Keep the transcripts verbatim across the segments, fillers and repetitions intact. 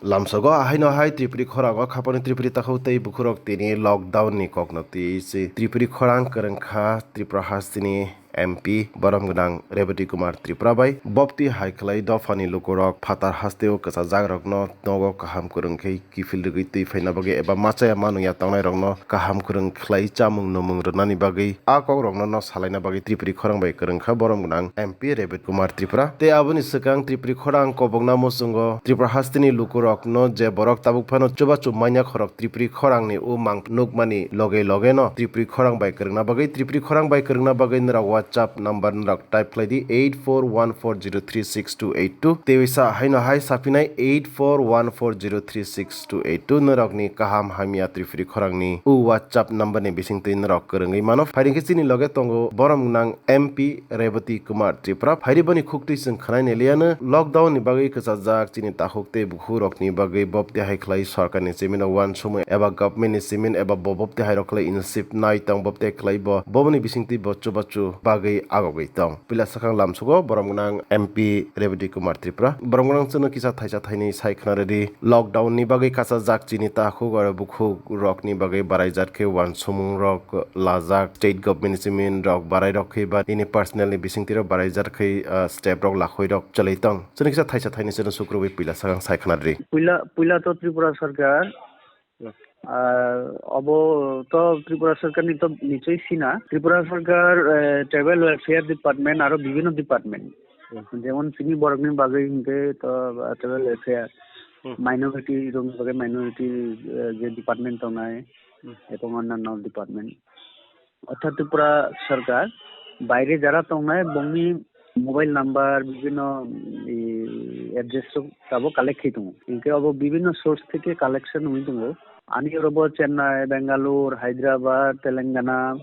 Lamsogo ahaino hai Tripuri khorang o khapani Tripuri takhuk tei bukhurok tini lockdown ni kokno twi se Tripuri khorang kwrwngkha Tripura hasteni M P borom gwnang Rebati Kumar Tripura bai bopti hai khlai dophani lukurok phatar hasteo kwchajakrokno nogo kaham kwrwng khe kiphil rwgwi twi phaina bagwi eba machaya manwya tongnairokno kaham kwrwng khlai chamung numung rwnani bagwi a kokrokno no salaina bagwi Tripuri khorang bai kwrwngkha borom gwnang M P Rebati Kumar Tripura. Tei aboni swkang Tripuri khorang kobokna muchungo Tripura hasteni lukurokno je borok tabuk phano chubachu manya khorok Tripuri khorangni o mang nukmani loge loge no Tripuri khorang bai kwrwngna bagwi, Tripuri khorang bai kwrwngna bagwi norok WhatsApp number norok type khlai di eight four one four zero three six two eight two. Tei sa haino hai saphinai eight four one four zero three six two eight two. Norokni kaham hamya Tripuri khorangni o WhatsApp number ni bisingtwi norok kwrwngwi mano. Phaidi khe chini loge tongo borom gwnang M P Rebati Kumar Tripura. Phaidi boni khuktwi chwng khwnai neliano lockdown ni bagwi kwchajak chini takhuk tei bukhurokni bagwi bopti hai khlai sorkarni chimino uansukmung eba government ni chimin eba bo bopti hai rok khlai initiative nai tong bopti khlai bo boboni bisingtwi bo chubachu bagwi agogwi tong. Puila swkang lamsugo borom gwnang M P Rebati Kumar Tripura. Borom gwnang chwngno kisa thaisa thainwi sai khna rwdi. Lockdown ni bagwi kasajak chini takhuk aro bukhuk rokni bagwi baraijak khe uansukmung rok lajak state government ni chimin rok barai rok khe ba nini personal ni bisingtwi rok baraijak khe, ah, step rok lakhoi rok chwlwi tong. Chwngno kisa thaisa thainwi chwngno sukrubwi puila swkang sai khna rwdi. Puila, puila to Tripura sarkar, Hmm. Ah, obo to Tripura sarkar ni to nichoi sina. Tripura sarkar, eh, tribal welfare department aro bibhinno department. Hmm. Jemon chini borokni bagwi hinkhe to, ah, tribal welfare, Hmm. minority rokni bagwi minority, eh, je department tongnai, Hmm. ebong onnanno department. Orthat Tripura sarkar baire jara tongnai bongni mobile number, bibhinno, i, address rok tabok collect khai tongo. Hinkhe obo bibhinno source theke collection wngwi tongo. Ani oro bo Chennai, Bangalore, Hyderabad, Telangana,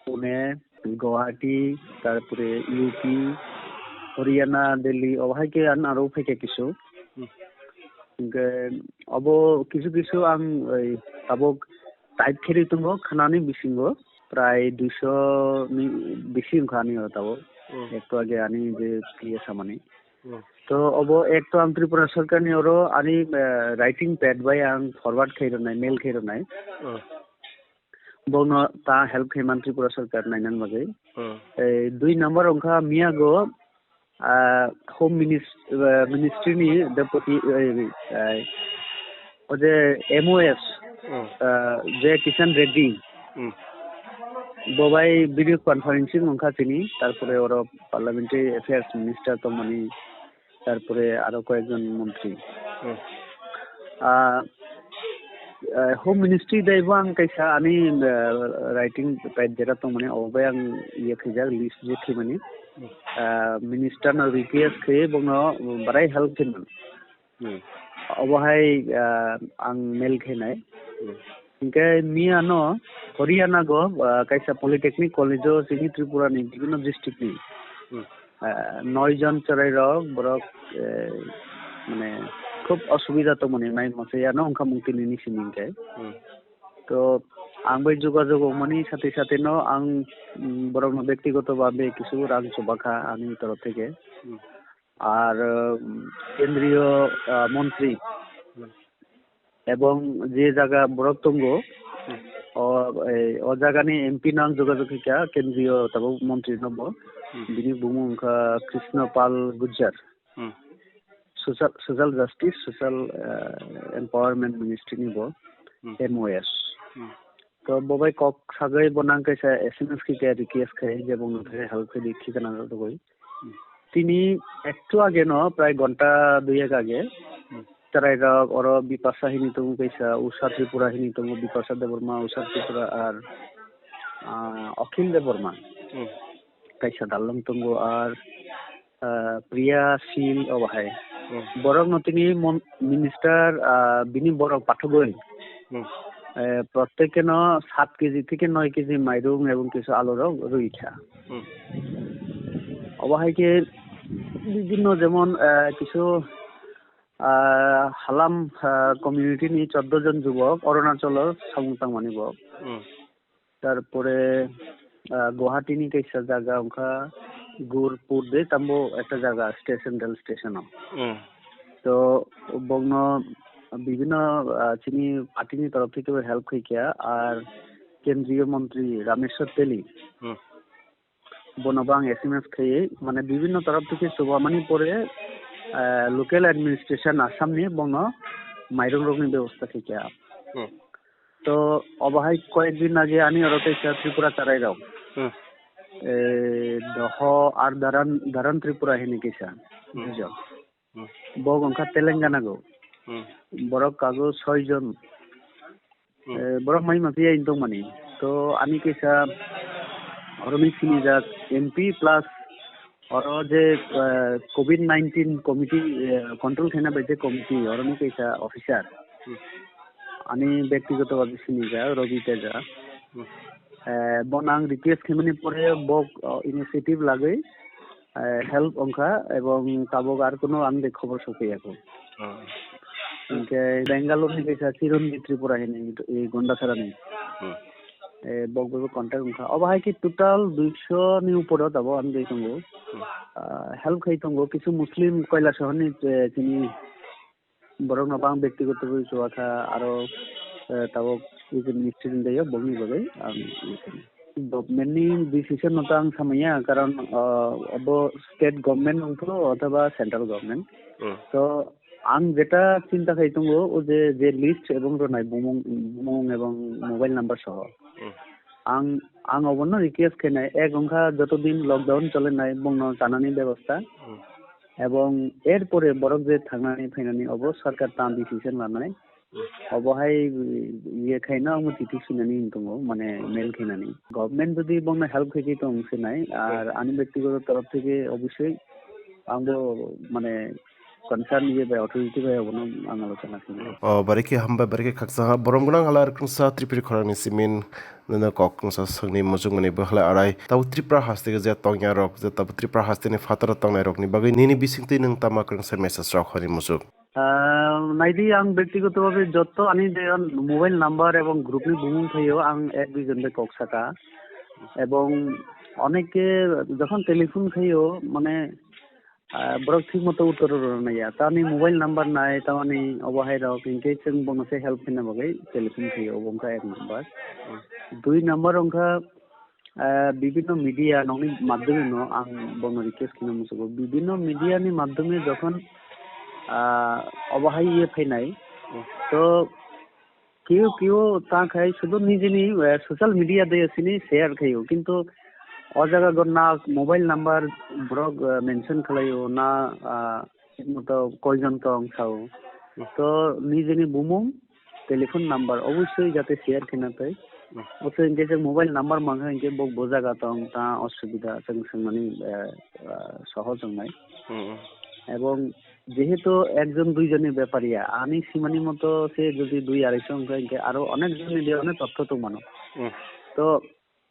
Pune, Guwahati, tarpore U P, Haryana, Delhi, obo hai khe ani aro phaikha kisu. Hmm. Hinkhe obo kisu kisu ang, ei, tabok type khe ri tongo, khanani bisingo prai duiso ni bisi wngkha ani oro tabok. Hmm. Ekto age ani je P S amani. Hmm. To obo ekto ang Tripura sarkar ni oro ani, eh, writing pad bai ang forward khai rwnai, mail khai rwnai. Hmm. Bono ta help khai man Tripura sarkar nainan bagwi. Hmm. Eh, dui number wngkha miyago, ah, Home Minis-, ah, Ministry ni Deputy, eh, eh, o je M O S, Hmm. ah, J Kishan Reddy, Hmm. bo bai video conferencing wngkha chini, tarpore oro Parliamentary Affairs Minister tongmani, tarpore aro koyekjon montri. Hmm. Ah, eh, Home Ministry dai bo ang kaisa ani, eh, writing pad jera tongmani, obo bai ang iye khaijak, list je khaimani. Hmm. Ah, minister no request khai bongno barai help khaimani. Hmm. Obo hai, ah, ang mail khainai. Hmm. Hinkhe miya no Haryana go, ah, kaisa polytechnic college o chini Tripura ni bibhinno district ni, Hmm. ah, noi jon chwrai rok borok, eh, mane khub osubida tongmani mai masa ya no wngkha mung tini ni simi hinkhe. Hmm. To ang bai jogajog wngmani sati sati no ang, mm, borok no bektigoto bhabe kisu rang chubakha ani torof theke. Hmm. Ar, um, kendriyo, ah, montri Hmm. ebong je jaga borok tongo, Hmm. o, ei, o jagani M P no ang jogajog khaikha, kendriyo tabuk montri no bo. Hmm. Bini bumung wngkha Krishna Pal Gujjar. Hmm. Social, Social Justice, Social, ah, Empowerment Ministry ni bo Hmm. M O S. Hmm. To bo bai kok sagwi bo nang kaisa S M S khe khe request khai je bongno khe help khai di thikana rwgwi. Hmm. Tini ektu age no prai gonta dui ek age. Hmm. Chwrai rok oro Bipasha hini tongo kaisa Usha Tripura hini tongo Bipasha Debbarma Usha Tripura ar, ah, Akhil Debbarma. Hmm. Kaisa dalong tongo ar, ah, Priya Sil obo hai. Hmm. Borok no tini mon-, minister, ah, bini borok pathogwi. Hmm. Eh, protyekeno sat K G theke noi K G mairung ebong kisu alu rok rwi kha. Hmm. Obo hai khe bibhinno jemon, eh, kisu, ah, halam, ah, community ni chordo jon jubok Arunachal o samung tangmani bo. Hmm. Tarpore, ah, Guwahati ni kaisa jaga wngkha Gurpur de tambo ekta jaga station, rail station o. Hmm. To bongno bibhinno, ah, chini party ni torof theke bo help khai kha, ar kendriyo montri Rameshwar Teli, Hmm. bono bo ang S M S khaiwi, mane, bibhinno torof theke chubamani pore, ah, local administration Assam ni bono mairung rokni bebosta khai kha. Hmm. To obo hai koyek din age ani oro teisa Tripura charai rok. Hmm. Eh, Doho ar Daran, Daran Tripura hini kisa. Hmm. Bujo. Hmm. Bo wngkha Telangana go. Hmm. Borok kago soi jon. Hmm. Eh, borok mai ma phiya in tongmani. To ani kisa oroni sinijak M P plus oro je, eh, covid nineteen committee, eh, control khaina bai je committee, oroni kaisa officer. Hmm. Ani bektigoto bhabe sinijak Ravi Teja. Hmm. Eh, bono ang request khaimani pore bo, oh, initiative lagwi, eh, help wngkha ebong tabuk ar kuno ang de khobor sophiya kho. Hmm. Hinkhe Bangalore ni kaisa Chiranjeev Tripura hinwi, eh, Gondasara ni. Hmm. Eh, bok bai bo contact wngkha. Obo hai khe total duiso ni upor o tabuk ang dui tongo. Hmm. Ah, help khai tongo. Kisu Muslim Kailashahar ni, eh, chini borok no bang bektigoto bai chuwa kha, aro, eh, tabuk ujin ni student dai o bongni bagwi ang government ni decision no ta ang samaya, karon, ah, obo state government wngthu othoba central government. Hmm. To ang jeta chinta khai tongo, o je, je list ebong rwnai bumung, bumung ebong mobile number soho. Hmm. Ang, ang obono request khainai, ek wngkha joto din lockdown cholenai bongno chanani bebosta. Hmm. Ebong er pore borok je thangnani phainani obo sarkar ta decision lanai. Hmm. Obo hai, iye khaino ang bo chithi swinani hinwi tongo, mane mail khainani. Government jodi bongno help khai tong sinai, ar Hmm. ani bektigoto torof theke obviously ang bo mane concern iye bai authority bai obono ang alochona khainai. O, barikhe hambai, barikhe khaksa ha. Borom gwnang hala rwksa Tripuri khorang ni simin nino kok wngsa swngni muchungmani bwkhalai arai. Tabuk Tripura haste je tongya rok, je tabuk Tripura haste ni phataro tongnai rokni bagwi nini bisingtwi nwng tama kwrwngsa message rok hwnwi muchuk. Ah, naidi, ang bektigoto bhabe jotto ani je mobile number ebong group ni bumung thaio, ang ek dui jon bai kok saka. Ebong oneke jokhon telephone khaio, mane, ah, borok thik moto uttor rw naiya. Tamni mobile number nai, tamni obo hai rok, hinkhe chwng bono se help khaina bagwi telephone khaio, obo wngkha ek number. Hmm. Dui number wngkha, ah, bibhinno media nokni madhyome no ang bono request khaina muchungo. Bibhinno media ni madhyome jokhon, ah, obo hai ye phainai, Hmm. to Keu keu ta khai sudu nijini, eh, social media de sini share khaio, kintu o jaga go na mobile number borok, eh, mention khlaio na, ah, moto koijon tong sao. Hmm. To nijini bumung, telephone number obviously jate share khena tai. Hmm. Obviously hinkhe je mobile number mangkha hinkhe bo bo jaga tong ta osubida chwng swngmani, eh, ah, sohoj wngnai. Hmm. Ebong jehetu ekjon duijonni bepar ya, ani simani moto se jodi dui arai song wngkha, hinkhe aro onek jonni de onek totho tongmano. Hmm. To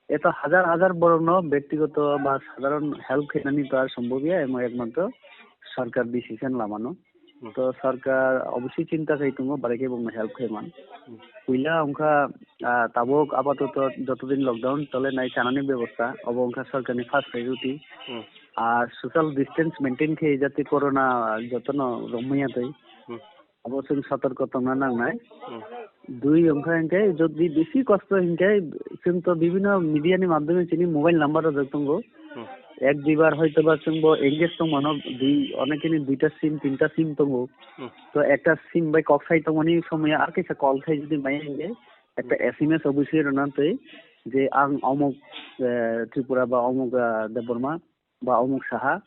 eto hajar hajar borokno bektigoto ba sadharon help khainani to ar sombhob ya, emo ekmatro sarkar decision lamano. Hmm. To sarkar obviously chinta khai tongo, barai khe bongno help khaiman. Hmm. Puila wngkha, ah, tabuk apatoto jotodin lockdown chole nai chanani bebosta, obo wngkha sarkarni first priority. Hmm. Ar social distance maintain khe jate corona jotono romya twi. Hmm. Abo chwng sotorko tongna nangnai. Hmm. Dui wngkha hinkhe jodi bisi kosto hinkhe chwng to bibhinno media ni madhyome chini mobile number rwjak tongo. Hmm. Ek dui bar hoyto ba chwng bo engage tongmano dui, onekeni duita sim, tinta sim tongo. Hmm. To ekta sim bai kok sai tongmani somoya ar kaisa call khai jodi maya hinkhe ekta Hmm. S M S obviously rwna twi je ang omuk, eh, Tripura ba omuk, eh, Debbarma ba omuk saha,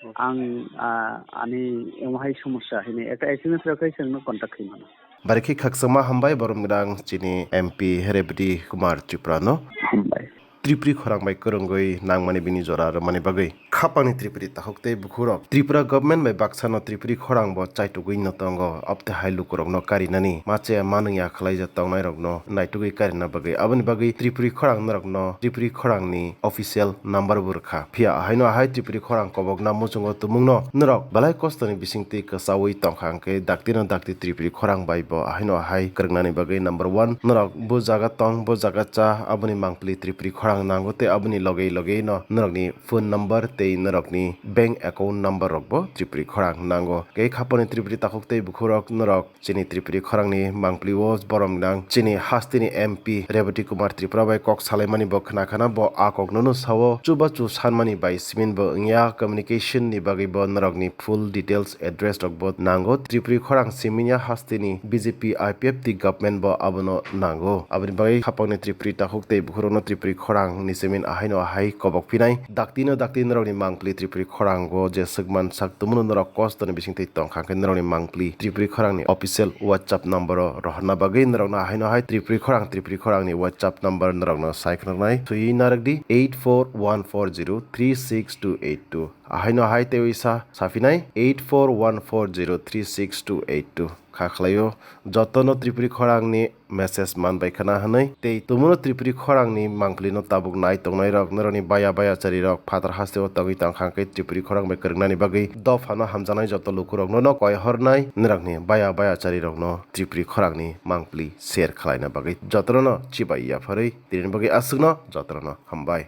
Hmm. ang, ah, ani emo hai somosya hini ekta S M S rok khai chwngno contact khai mano. Barikhe khakchangma hambai borom gwnang chini M P Rebati Kumar Tripura no. Hambai. Tripuri khorang bai kwrwngwi nangmani bini jora rwmani bagwi khapangni Tripuri takhuk tei bukhurok Tripura government bai baksano Tripuri khorang bo chaitugwi no tongo, abtwi hai lukurokno karinani ma chaya ma nungya khwlaijak tongnairokno naitugwi karina bagwi. Aboni bagwi Tripuri khorang norokno Tripuri khorangni official number bo rwkha. Phiya ahaino ahai Tripuri khorang kobokna muchungo tumungno norok belai kostoni bisingtwi kwchaui tongkha, hwnkhe daktino dakti Tripuri khorang bai bo ahaino ahai kwrwngnani bagwi number one norok bo jaga tong, bo jaga cha, aboni mangpili Tripuri khorang rang nango tei aboni loge loge no norokni phone number tei norokni bank account number rokbo Tripuri khorang nango. Khe khapangni Tripuri takhuk tei bukhurok norok chini Tripuri khorangni mangpli o borom nang chini hasteni M P Rebati Kumar Tripura bai kok salaimani bo khna khna bo a kok nono sao chubachu sanmani bai simin bo wngya communication ni bagwi bo norokni full details address rok bo nango. Tripuri khorang siminya hasteni B J P I P F T government bo abono nango. Aboni bagwi khapangni Tripuri takhuk tei bukhurokno Tripuri khorang ni simin ahaino ahai kobok phinai. Daktino dakti norokni mangpli Tripuri khorango je swkman sak tumuno norok kostoni bisingtwi tongkha khe norokni mangpli Tripuri khorangni official WhatsApp number o rohorna bagwi norokno ahaino ahai Tripuri khorang Tripuri khorangni WhatsApp number norokno sai khwnaknai. Swiwi narwk di eight four one four zero three six two eight two. Ahaino hai teiwi sa saphinai eight four one four zero three six two eight two. Kha khlaio jotono Tripuri khorangni message man bai khna hwnwi tei tumuno Tripuri khorangni mangpli no tabuk nai tongnai rok norokni baya baya chari rok phatar haste o tongwi tongkha khe Tripuri khorang bai kwrwngnani bagwi dophano hamjaknai joto lukurokno no koi hornai norokni baya baya chari rokno Tripuri khorangni mangpli share khwlaina bagwi jotono no chibai yapharwi tini bagwi aswkno jotono hambai.